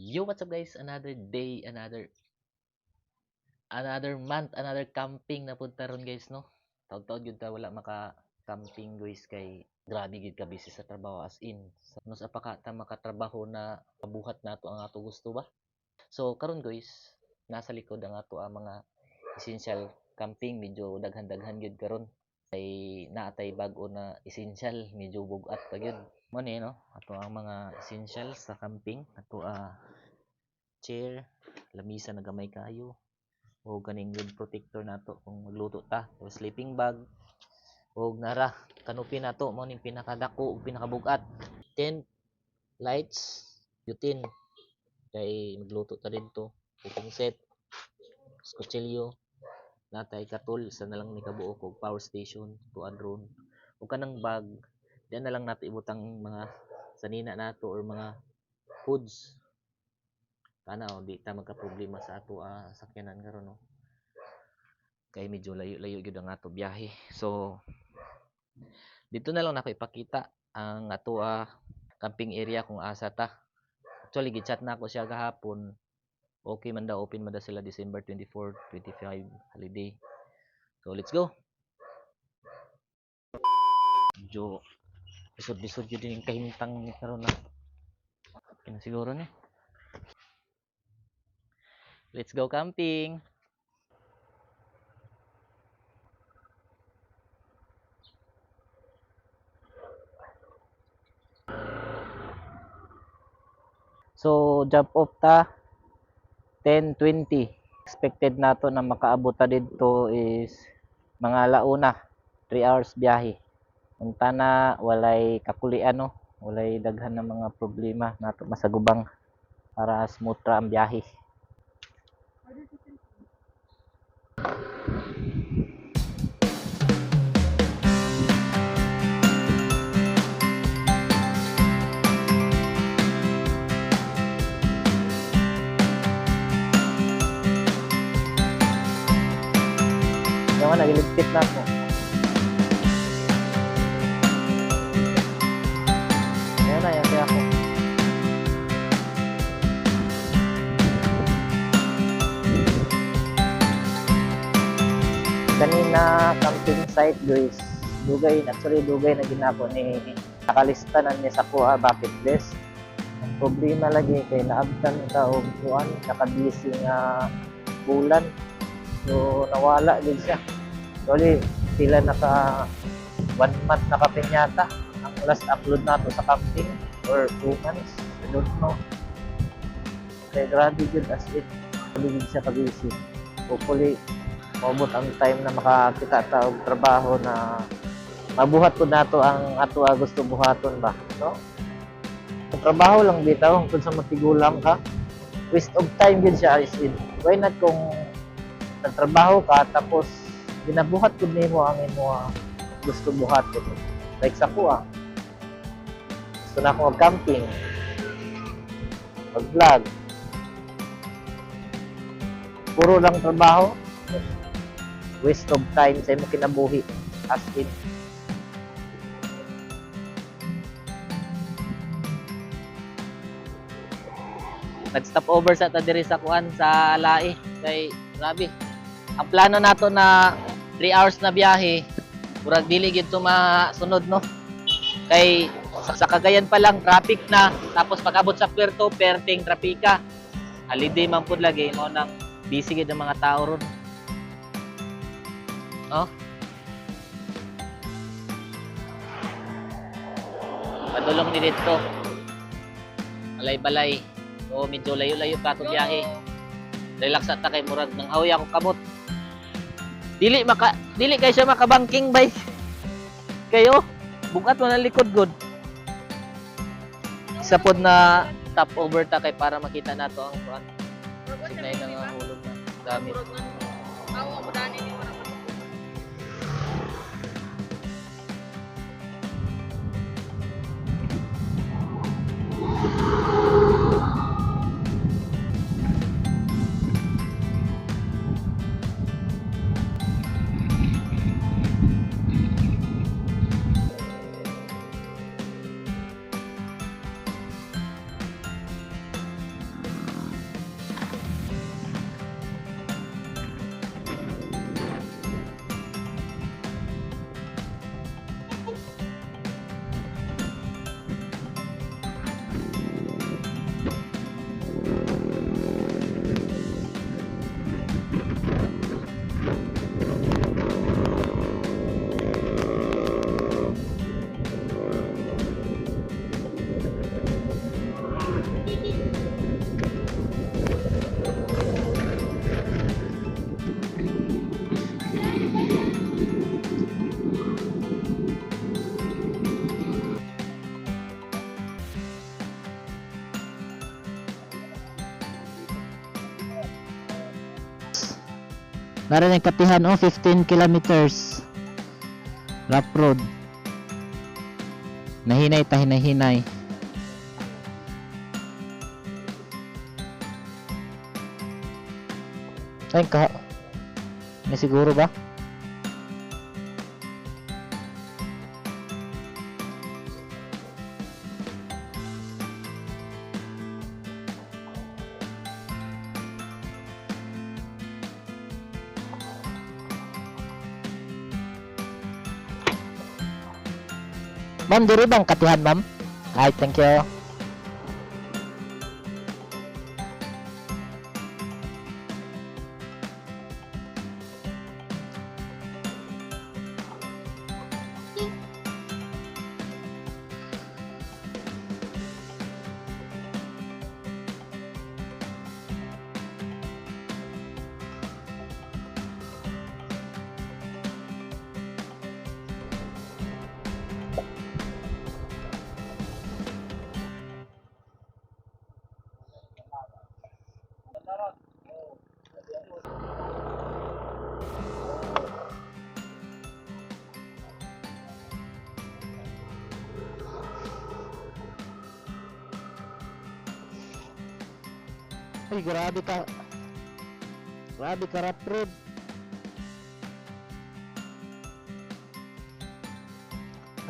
Yo, what's up, guys? Another day, another month, another camping na pud ron, guys, no? Taud-taud gyud ta wala maka camping, guys, kay grabe gyud ka busy sa trabaho, as in. No sa pa ka ta makatrabaho na mabuhat nato ang ato gusto ba? So karon, guys, nasa likod ang ato ang mga essential camping, medyo daghan-daghan gyud karon. Kay naatay bag-o na essential, medyo bug-at pa gyud. Mo ni, no, ato ang mga essential sa camping, ato chair, lamisa na gamay kaayo, o kaning good protector nato kung magluto ta, o sleeping bag, o nara canopy nato, mo ning pinakadako ug pinakabugat, tent, lights, butane kay magluto ta didto, cooking set, kutsilyo, natay katol sa na lang ni kabuok og power station, tuan drone, ug kanang bag diyan na lang nato ibutang mga sanina nato or mga foods. Kana o di ta magka-problema sa ato sakyanan karon, no, kay medyo layo-layo gyud ang ato biyahe. So dito na lang nako ipakita ang ato camping area kung asa ta. Actually, gi-chat na ako siya gahapon. Okay man daw, open man daw sila December 24, 25, holiday. So let's go. Medyo lisod-lisod yun din yung kahimtang ni karon na. Okay na siguro ni. Let's go camping. So jump off ta 10:20. Expected nato na makaabot ta didto is mga alauna, 3 hours biyahe. Unta na walay kakulian, no, walay daghan ng mga problema nato masagubang para smooth ra ang biyahe. Yung nga, nagiligpit na ako. Ayan na, yan kaya ako. Kanina, camping site, guys. Dugay, actually, dugay na ginako ni nakalista na niya sa kuha bucket list. Ang problema lagi kay naabtan ta og kuan, nakabisi nga bulan. So nawala din siya. Actually, sila naka 1 month na kapin yata ang last upload nato sa camping or 2 months, I don't know. Kaya grabe yun, as in. Grabe yun siya kabisi. Hopefully, maabot ang time na makakita ta og trabaho na mabuhat ko nato ang ato gusto buhaton ba, no? Kung trabaho lang bitaw, kung sa matigulang ka, waste of time yun siya, as in. Why not kung nagtrabaho ka tapos ginabuhat pud nimo ang imo gusto buhaton? Like sa kuha, gusto na ako mag-camping, mag-vlog. Puro lang trabaho, waste of time sa imong kinabuhi, as in. Nag-stop over sa ta diri sa kuan sa Lae kay grabe. Ang plano nato na 3 hours na biyahe, murag dili gid to masunod, no. Kay sa Cagayan pa lang traffic na, tapos pag-abot sa Puerto, perting trapika. Holiday man pud lagi mo nang busy gid ang mga tao ron. Oh. Padulong ni dito. Balay-balay. So medyo layo-layo pa ato biyahe. Relax ta kay murag nang hawi ako kamot. Dili kay siya makabangking bay. Kayo, bugat mo ng likod good. Isa pod na stop over ta kay para makita nato ang kuan. Signay na nga hulog na gamit. Awa mo dani ni wala pa. Nara ng Katihan, oh, 15 kilometers. Rough road. Nahinay ta, hinahinay. Ay, ka. May siguro ba? Ma'am, diri bang Katihan, ma'am? Ay, thank you. Ay, grabe ka. Grabe ka, rough road.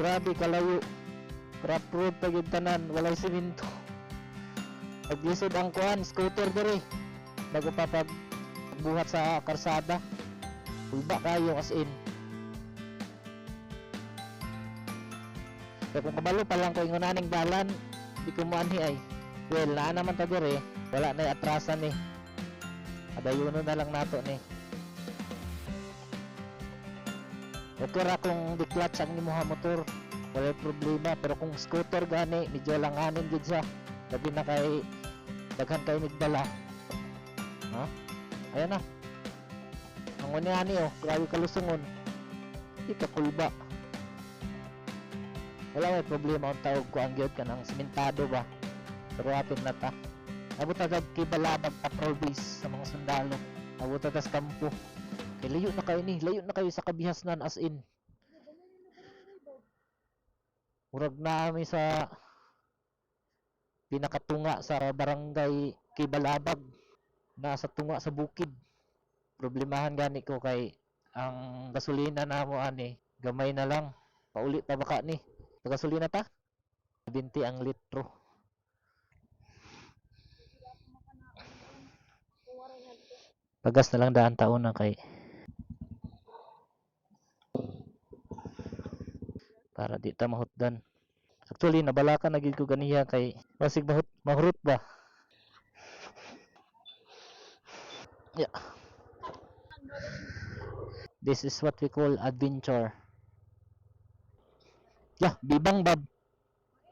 Grabe kalayo. Rough road pag yung tanan, walay siminto. Paglisod ang kuan, scooter diri. Bago pa pagbuhat sa karsada. Ulba kayo as in. Kaya kung kabalo pa lang ko ingon aning dalan, di ko moanhi ay. Well, naa naman ta diri, wala na atrasan ni. Adayuno na lang nato ni. Okay ra kung di-clutch ang imuha motor, wala problema. Pero kung scooter gani, medyo langanin gid siya. Labi na kay daghan kay nigdala. Ha? Ayan na. Ang ani oh, grabe kalusungon. Di ka kulba. Wala may problema ang tawag ko ang gyud kanang simentado ba. Pero apin na ta. Abot agad kay Balabag Patrol Base sa mga sundalo. Abot agad sa kampo. Kay layo na kayo ni, layo na kayo sa kabihasnan as in. Murag na kami sa pinakatunga sa barangay Kibalabag. Nasa tunga sa bukid. Problemahan gani ko kay ang gasolina na mo ani, gamay na lang. Pauli pa baka ni. Pagasolina ta? 20 ang litro. Pagas na lang daan taon na kay para di ta mahutdan. Actually, nabalaka na gid ko ganiya kay basig mahut mahurot ba. Yeah. This is what we call adventure. Yeah, bibang bab.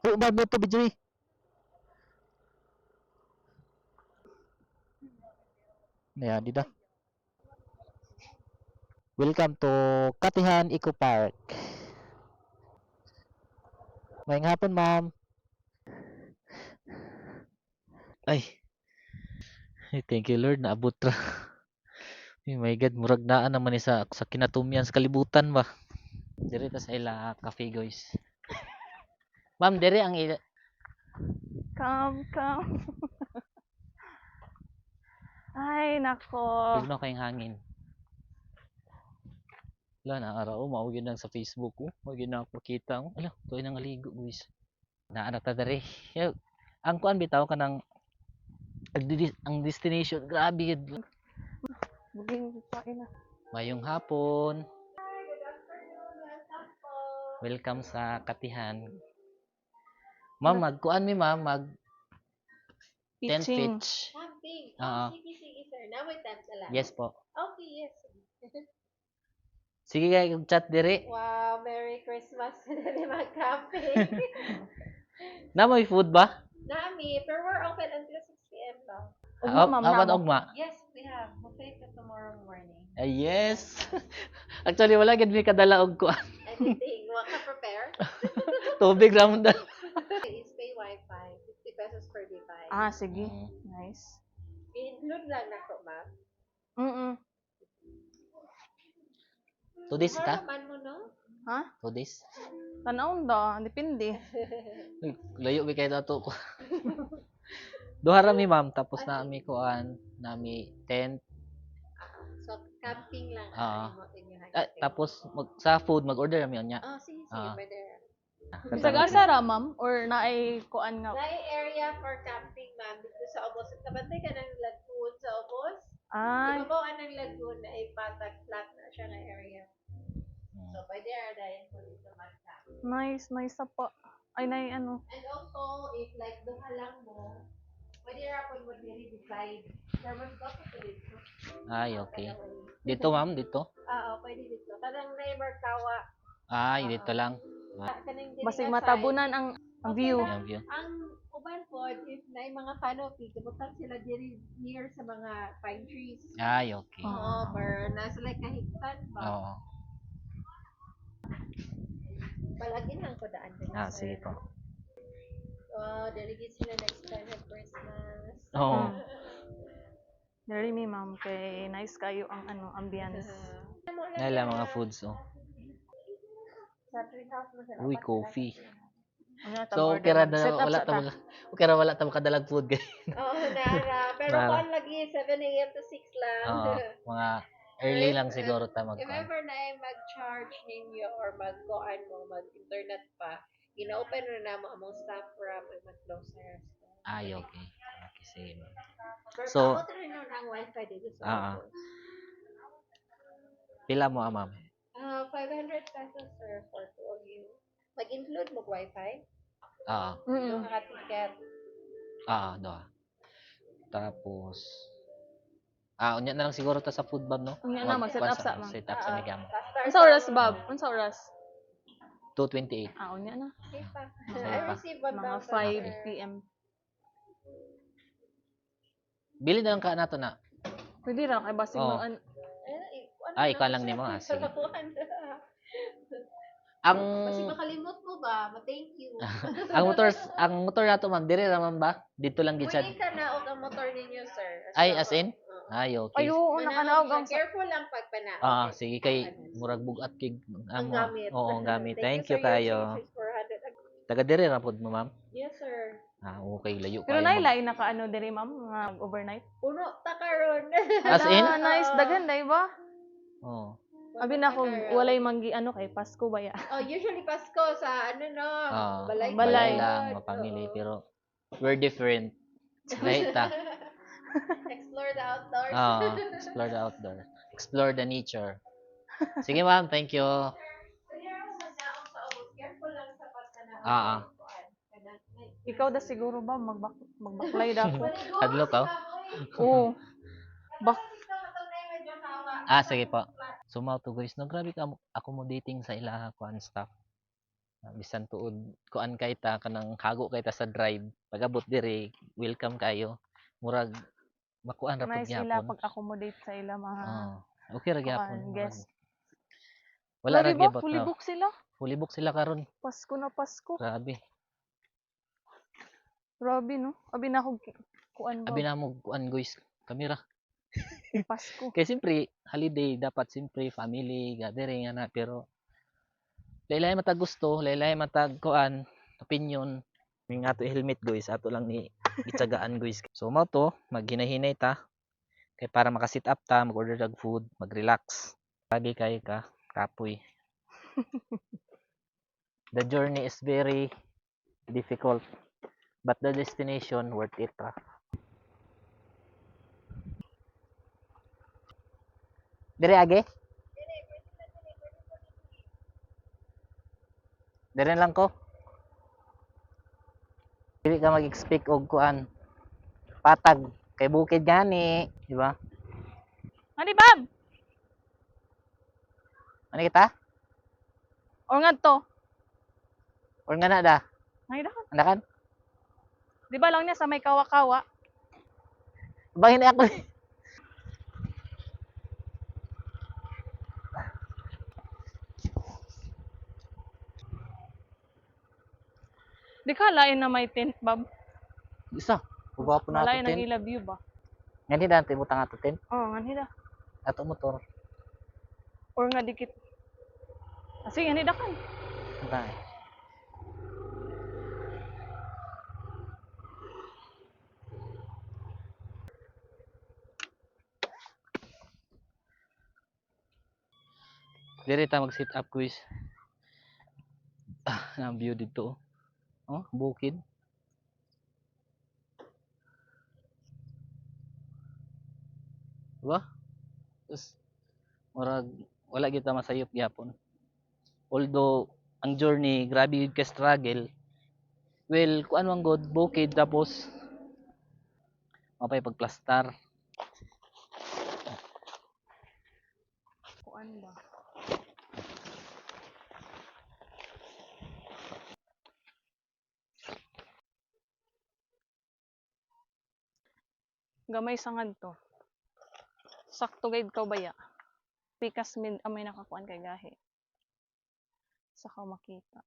Hu bab mo to Bijoy. Yeah, di da. Welcome to Katihan Eco Park. Ngayong hapon, ma'am. Ay. Ay, thank you Lord, naabot ra. Oh my God, murag naa naman ni sa kinatumyan sa kalibutan ba. Dire ta sa ila cafe, guys. Ma'am, dire ang ila. Come, come. Ay, nako. Lugnaw kayong hangin. Wala na araw, mao gyud lang sa Facebook ko. Mao gyud na ako makita. Oh. Ala, tuoy nang aligo, guys. Naa na ta diri. Yo, ang kuan bitaw kanang ang destination, grabe gyud. Buging pain na. Mayong hapon. Welcome sa Katihan. Ma'am, magkuan mi ma'am, mag 10 Pitching. pitch. Camping. Oo. Oh, sige, sige, sir. Now may time na lang. Yes po. Okay, yes. Sige kay kog chat diri. Wow, Merry Christmas. Dali mag-camping. Na may food ba? Nami, pero we're open until 6 p.m. lang. Ugma, ma'am, Awan namo. ugma. Yes, we have. Buffet ka tomorrow morning. Ay, yes. Actually wala gid mi kadala og kuan. Anything. Wa ka prepare? Tubig ra man dala. Is pay Wi-Fi. 50 pesos per device. Ah, sige. Nice. I-include lang nako, ma'am. Mm-mm. 2 days Duha ta? ra man mo, no? Ha? 2 days? Tanawon da, depende. Uy, layo bi kay dato ko. Duha ra mi, ma'am, tapos na mi kuan, nami tent. So, camping lang Ah. ang imo inyo. Ah, tapos mag, sa food mag-order ra mi unya. Oh, sige, sige, Ah. pwede. Bisag asa ra, ma'am, or naay kuan nga. Naay area for camping, ma'am, dito sa Ubos. Kabantay ka ng lagoon sa Ubos. Ay, Ibabaw ng lagoon na ipatag flat na siya nga area. So, pwede ra dayon po dito mag-camp. Nice, nice sa pa. Ay, nay ano. And also, if like duha lang mo, pwede ra po mo diri beside. Pero mas gwapo po dito. Ay, okay. Dito, ma'am, dito. Oo, pwede dito. Kanang neighbor kawa. Ay, dito lang. Kanang diri Basig nga side. matabunan ang Okay view. lang. Yung view. Ang uban po, if na mga canopy, gibutang sila diri near sa mga pine trees. Ay, okay. Oo, pero nasa like kahigtan ba? Oo. Palagi lang ko daan din. Ah, sige po. Oh, diri gid sila next time at Christmas. Oo. Diri mi, ma'am, kay nice kayo ang ano, ambience. Nala mga foods, oh. Sa tree house mo sila. Uy, coffee. Ano, So, tag-order, okay ra ma'am. na Set up wala sa ta ta. maka, okay ra wala ta makadalag food guys. Oo, nara. Pero Nara. kuan lagi 7 a.m. to 6 lang. Oo, mga early lang siguro ta If mag ever na ay mag-charge ninyo or mag-goan mo, mag-internet pa, gina-open na namo among staff room ay mag-close na restaurant. Ay, okay. Okay, sige, ma'am. Pero So- paabot rin nun ang wifi dito sa Ah, ah. office. Pila mo, ah, ma'am? Ah, 500 pesos, sir, for two of you. Mag-include mo wifi? Ah, Duha ka ticket. ah, doha. Tapos unya na lang siguro ta sa food, ma'am, no? Unya na, mag-set up sa, ma'am. Set up sa migamo. Unsa oras, Bob? Unsa oras? 2:28. Ah, unya na. Okay pa. Sige I pa. received Mga 1,000, 5 sir. p.m. Bili na lang ka nato na. Pwede ra kay basig Oo. mag an Eh, ano Ah, na ikaw lang siya? nimo, ah, sige. Kuan. Ang Kasi makalimot mo ba? Ma-thank you. ang motor nato, ma'am, dire ra man ba? Dito lang gid siya. Pwede ka na og ang motor ninyo, sir. Ay, as in? Oo. Ay, okay. Ay, oo, Manaog nakanaog siya. ang Careful lang pag panaog. Ah, sige kay murag bugat kig Ang amo. gamit. Oo, ang gamit. Thank you sir. kayo. Your change is 400. Taga dire ra pod mo, ma'am. Yes, sir. Ah, okay, layo Pero kayo, nay ma'am. lain naka ano diri, ma'am, mga overnight. Puno ta karon. As in? Ah, nice daghan day ba? Oo. Puno Abi na ta kung karon. walay manggi ano kay Pasko ba ya. Oh, usually Pasko sa ano no, Ah, balay. Balay. Balay lang, mapamili, Oo. pero we're different. Right ta? Explore the outdoors. Ah, explore the outdoor. Explore the nature. Sige, ma'am, thank you. Kaya ako magnaong sa ubos. Careful lang sa pagkanaong. Ah, ah. Ikaw da siguro ba magbaklay da ako. Hadlok, oh. Oo. Bak Ah, sige po. So mao to guys, no, grabe ka accommodating sa ilaha kuan staff. Ah, bisan tuod kuan kay ta kanang hago kay ta sa drive. Pag-abot diri, welcome kayo. Murag makuan ra pud Nice ila gyapon. pag-accommodate sa ila mga Ah, okay ra gyapon. kuan Murag guest. wala ra Grabe ba? gyapon. Fully No. book sila. Fully book sila karon. Pasko na Pasko. Grabe. Grabe no. Abi na ako kuan ba Abi na mo kuan guys, kamera. Pasko. Kay siyempre holiday dapat siyempre family gathering ana, pero laylay matag gusto, laylay matag kuan opinion. Ning ato helmet guys, ato lang ni itsagaan guys. So mao to, maghinahinay ta kay para maka-sit up ta, mag-order og food, mag-relax. Lagi kayo ka kapoy. The journey is very difficult, but the destination worth it ra. Dire age? Dire lang ko. Dili ka mag-expect og kuan patag kay bukid gani, di ba? Ani bab? Ano kita? Or ngadto. Or nga na da? Ay da. Andakan? Di ba lang niya sa may kawa-kawa? Bangin ako. Di ka lain na may tent, bab. Isa. Uba po na Malain ato ang tent. ila view ba? Ngani da ato ibutang ato tent. Oo, nganhi da. Ato motor. Or nga dikit. Ah, sige, ani dakan. Bye. Dire ta mag sit up, guys. Ah, ang view dito. Oh, bukid. Diba? Tapos, murag wala kita masayop gyapon. Although ang journey grabe gyud ka struggle. Well, kuan man god bukid, tapos mapay pagplastar. Kuan ba? Gamay sa ngadto. Sakto gayud ka baya. Pikas mid amay nakakuan kay gahi. Saka makita.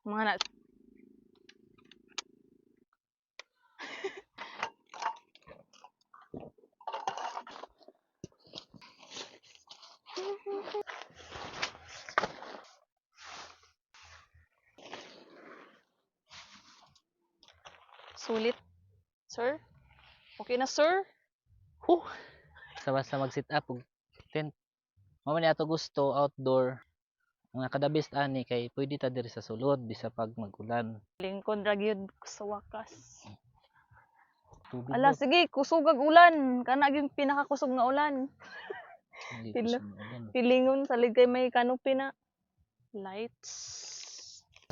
Mga na. Sulit. Sir? Okay na, sir? Huh. Basta-basta mag sit up og tent. Mao man ni ato gusto outdoor. Ang naka-the best ani kay pwede ta diri sa sulod bisa pag mag-ulan. Lingkod ra gyud sa wakas. Tubig Ala, ba? sige, kusog ag ulan. Kana gyud pinakakusog nga ulan. Hindi Pila. kusog nga ulan. Pilingon sa ligay may canopy na. Lights.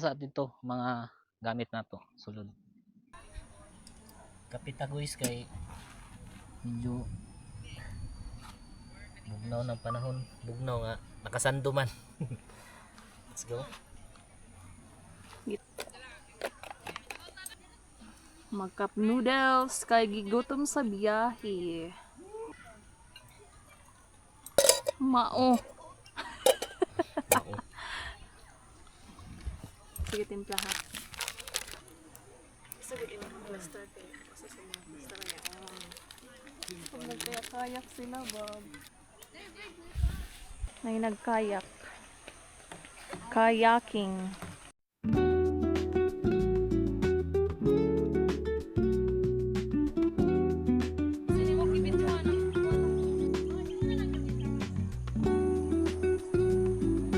Sa dito mga gamit nato sulod. Kapita guys kay medyo bugnaw ng panahon, bugnaw nga nakasando man. Let's go. Mag-cup noodles kay gigutom sa biyahe. Mao. Mao. Sige, timpla ha. Isa gud imong plaster kay usa sa mga plaster niya. Pag nagkayak sila, Bob. May nagkayak. Kayaking.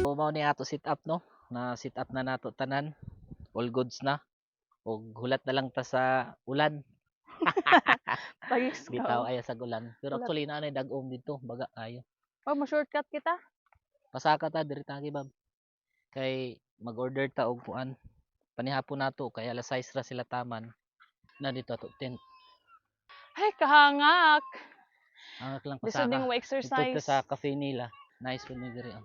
So mao ni ato sit up, no? Na sit up na nato tanan. All goods na. Og hulat na lang ta sa ulan. Pagis Bitaw ka. ay sa ulan. Pero Hulat. actually naa nay dag-om dito, baga ayo. Oh, ma-shortcut kita. Pasaka ta diri ta bab. Kay mag-order ta og kuan. Panihapon nato kay alas 6 ra sila taman. Na dito ato tent. Ay, kahangak. Angak lang Lisod pasaka. ning Dito exercise. ta sa cafe nila. Nice food ni diri, oh.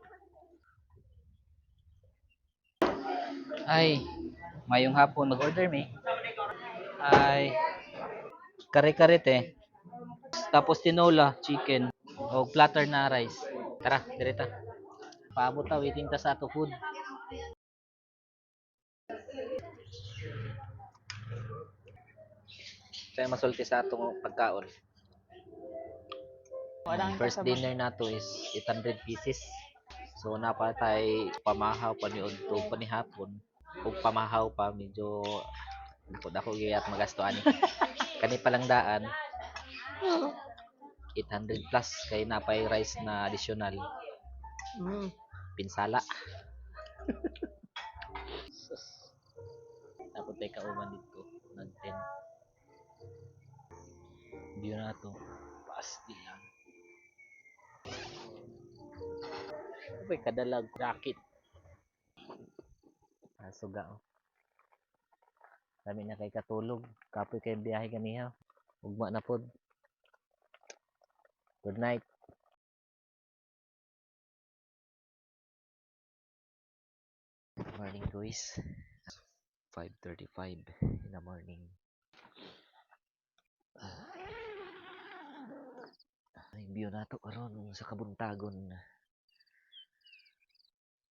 Ay, mayong hapon mag-order mi. Ay, kare-kare te. Tapos tinola, chicken, o platter na rice. Tara, dire ta. Paabot ta, waiting ta sa ato food. Kaya masulti sa atong pagkaon. Walang First kasama. dinner nato is 800 pieces. So napa tay pamahaw pa ni udto pa ni hapon ug pamahaw pa, medyo dako dako gyud at magasto ani. Kani pa lang daan 800 plus kay napay rice na additional. Pinsala. Sus. Tapos tay kauban dito nag-10. View na to. Pasti lang. Uy, kadalag jacket. Suga oh. Dami na kay katulog. Kapoy kay biyahe ganiha. Ugma na pod. Good night. Good morning, guys. 5:35 in the morning. Ay, view nato karon sa kabuntagon.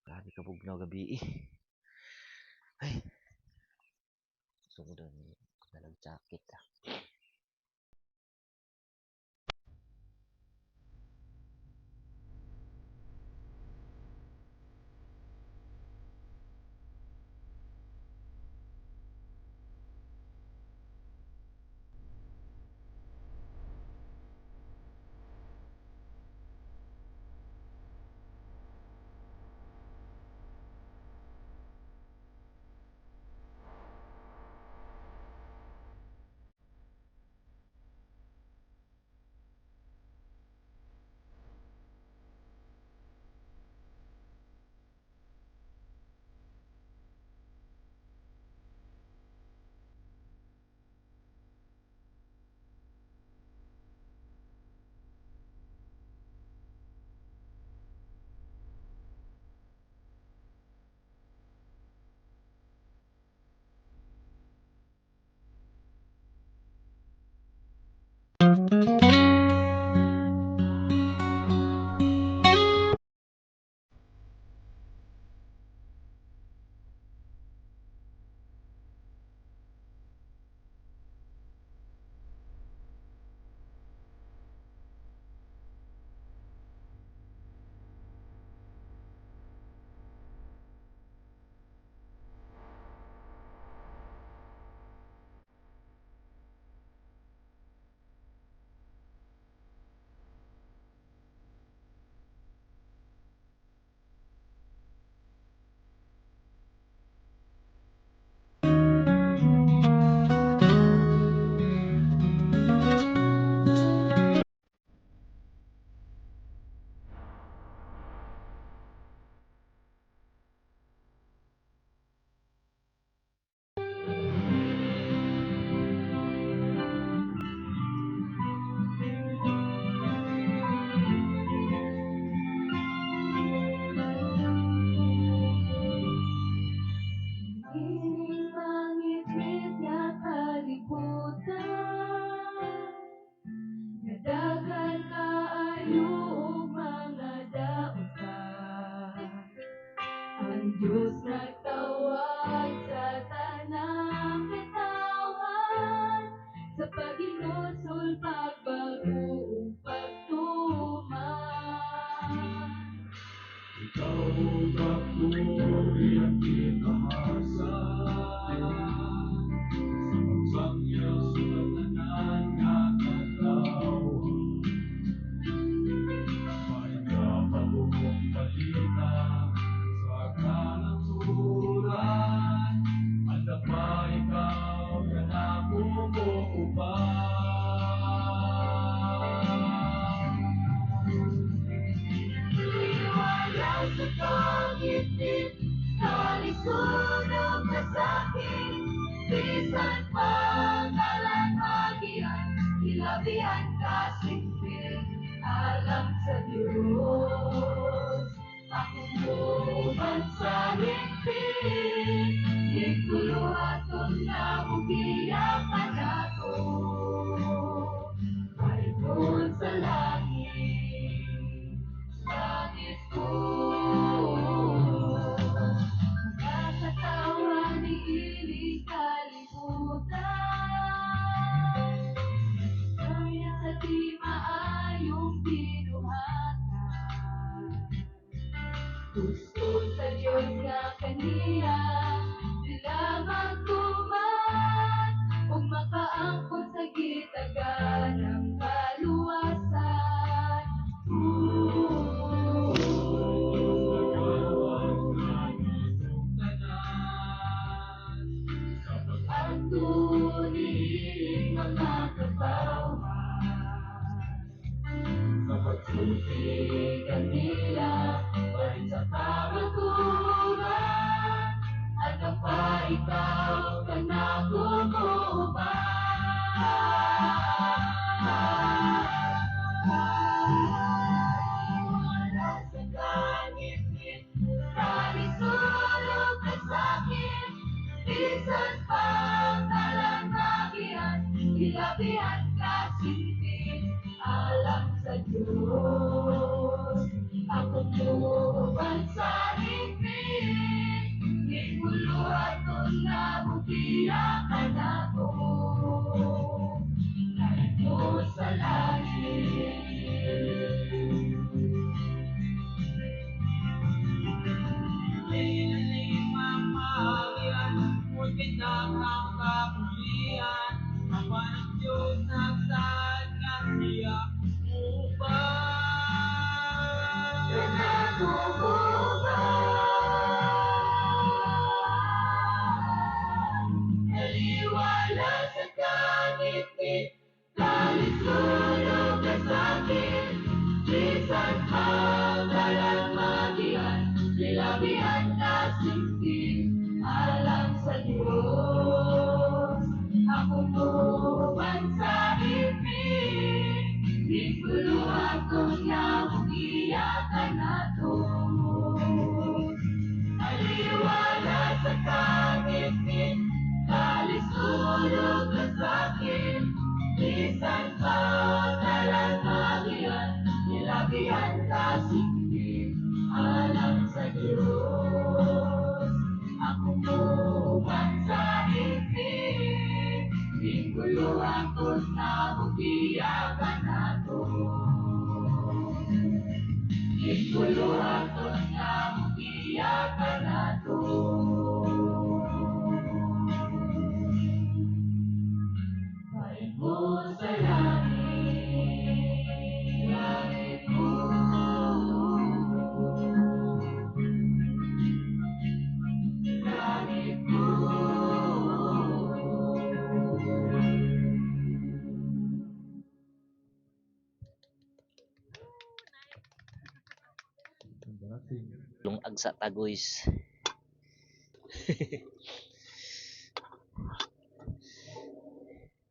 Grabe ka bugnaw gabi eh. Ay. Sugod ni dalag jacket ah. Ining mangitngit nga kalibutan, nga daghan kaayo og mga dautan. Ang Diyos nagtawag sa tanang katawhan sa paghinulsol, pagbago ug pagtuman. Ikaw ako iyang gitahasa sa pagsangyaw sa tanan nga katawhan. May kapagong balita sa kanasuran, Anda pa ikaw na nakumuuban. Wala sa kangitngit, kalisunog na sakit, bisan pagkalatagian, hilabihan kasikpit, alam sa Diyos. Ako sa higpit, ikuluhaton na mugiya ka nato. Paikot sa langit, langit ko. Nakatawa ni ining kalibutan, kaya sa di maayong binuhatan. Gusto sa Diyos nga kaniya sila magtuman ug makaangkon sa gitaganang kaluwasan. Ang tuning mga katawhan sa pagsulti kanila balik sa kamaturan, ano pa ikaw ka na Wala sa kangitngit, kalisulog ka sakit, bisan pang talanagian, hilabihan kasintin, alam sa Diyos. Ako muuban sa higpit, Giguluhaton na mugiya ka na ko. Kahit mo sa langit. Naliwala sa kangitngit, kalisunog na sakit, bisan paglalamagian, nilabihan kasintin, alam sa Diyos. Ako muuban sa ipin, Giguluhan nga mugiya ka nato. Aliwala sa kangitngit, kalisulog na sakit, mo sa langit, langit mo. Langit mo. Lungag sa tagoys.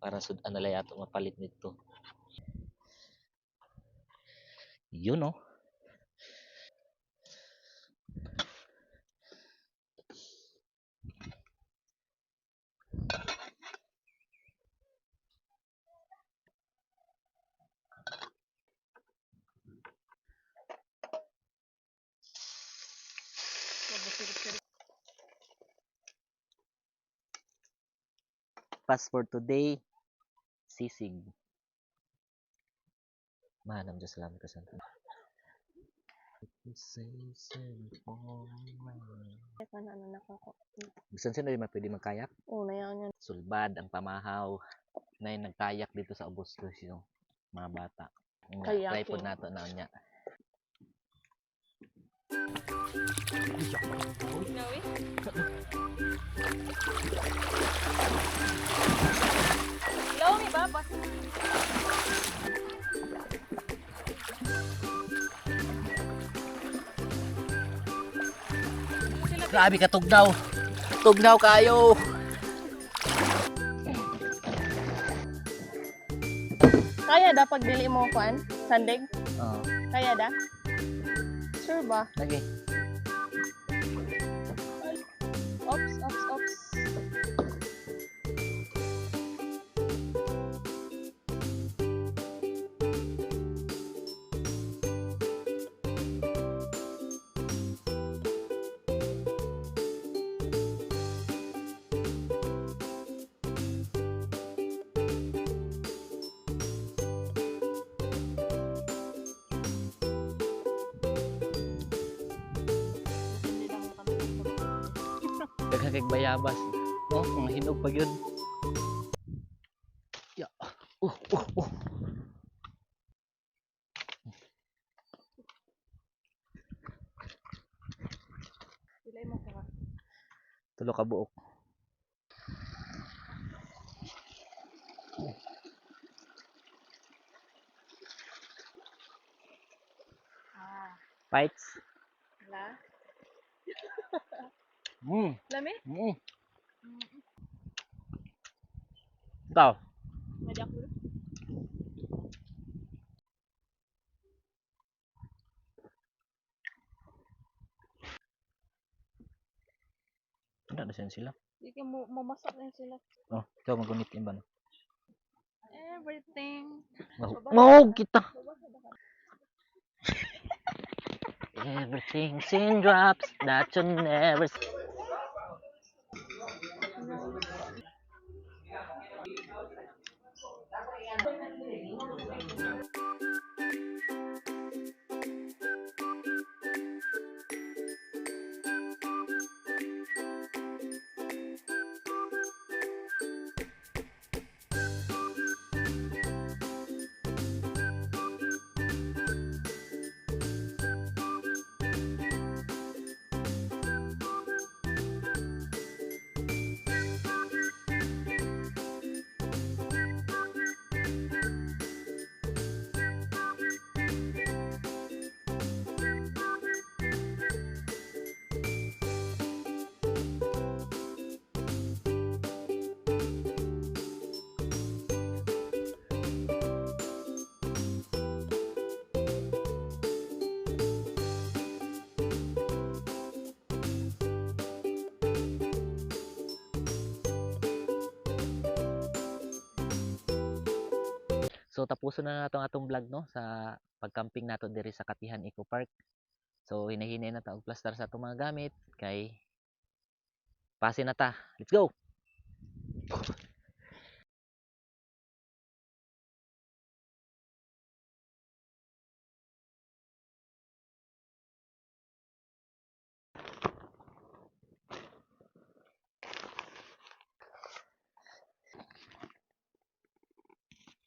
Para sud-an na ato mapalit nito. Yun oh. Pass for today, sisig. Mahanam Diyos, salamat ka sa Ano ano na ko. Bisan sino di man pwede magkayak? Oh, na yan yan. Sulbad ang pamahaw na yung nagkayak dito sa ubos ko yung mga bata. Nga, try po Kayaking. nato na unya. Hello, mi baba. Grabe ka tugnaw. Tugnaw kayo. Kaya da pag dili mo kuan? Sandig? Oo, Kaya da? Sure ba? lagi. Ops, ops, ops. Daghan kay bayabas. No, mga hinog pa gyud. Ya. Oh. Dili mo ka. Tulo ka buok. Ah, Bites. la. Lami? Ikaw. Madi ako. Wala na sila. Di ka mo mamasak na sila. Oh, ikaw magunit yung ba no? Everything. Mahog kita. Everything's in drops that you never see. So tapuson na nato ang atong vlog no sa pagcamping nato diri sa Katihan Eco Park. So hinahinay na ta og plastar sa atong mga gamit kay pase na ta. Let's go.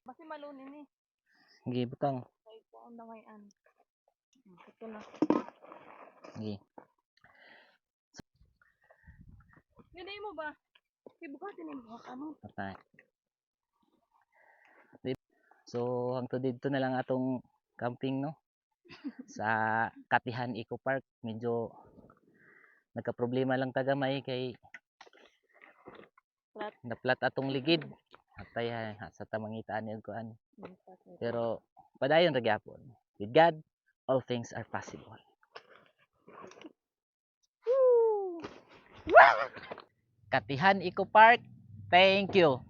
Basi malunin ni. Sige, butang. Kay kuan dangayan. Ito na. Sige. Ganay mo ba? Kay bukatin mo ka mo. Patay. So, hangtod didto na lang atong camping, no? Sa Katihan Eco Park, medyo nagka-problema lang tagamay kay Flat. naplat atong ligid. Atay ha, sa tamangitaan ni kuan. Pero padayon ra gyapon. With God, all things are possible. Woo! Katihan Eco Park, thank you.